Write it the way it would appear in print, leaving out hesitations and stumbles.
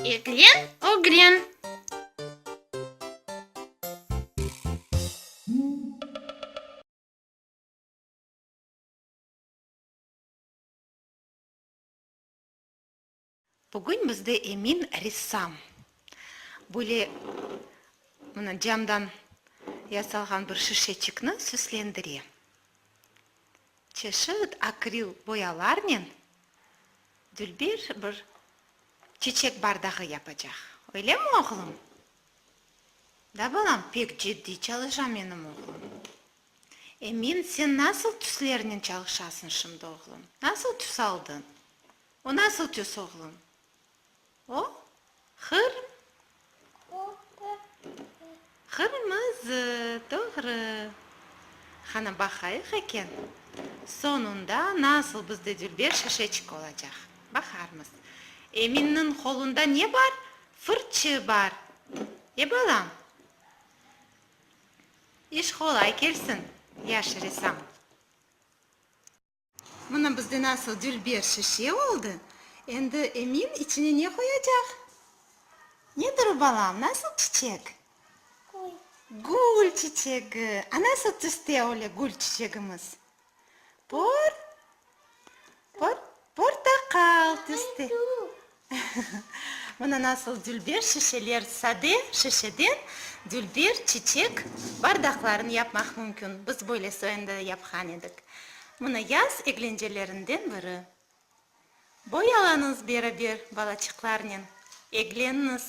Eglen, ögren. Bugün bizde Emin ressam. Böyle, mına, camdan yasalğan bir şişeçikni süslendire. Çeşit akril boyalarnen dülber bir çiçek bardağı yapacaq. Öylemi, oğlum? Da, balam, pek ciddiy çalışa menim oğlum. Emin, sen nasıl tüslernen çalışasıñ şimdi, oğlum? Nasıl tüs aldıñ? O nasıl tüs, oğlum? O, qır. Qırmızı, doğru. Qana, baqayıq eken, soñunda nasıl bizde dülber şişeçik olacaq. Baqarmız. Eminniñ qolunda ne bar? Fırçı bar. E, balam? İş qolay kelsin, yaş ressam. Mına bizde nasıl dülber şişe oldı. Endi Emin içine ne qoyacaq? Nedir o, balam, nasıl çiçek? Gül. Gül çiçegi. A nasıl tüste öyle gül çiçegimiz? Por, por, portaqal tüste. Mına nasıl dülber şişeler, sade şişeden dülber çiçek bardaqlarını yapmaq mümkün. Biz böyle soyunda yapqan edik. Mına yaz eglencelerinden biri. Boyalanıñız beraber balaçıqlarnen, egleniñiz.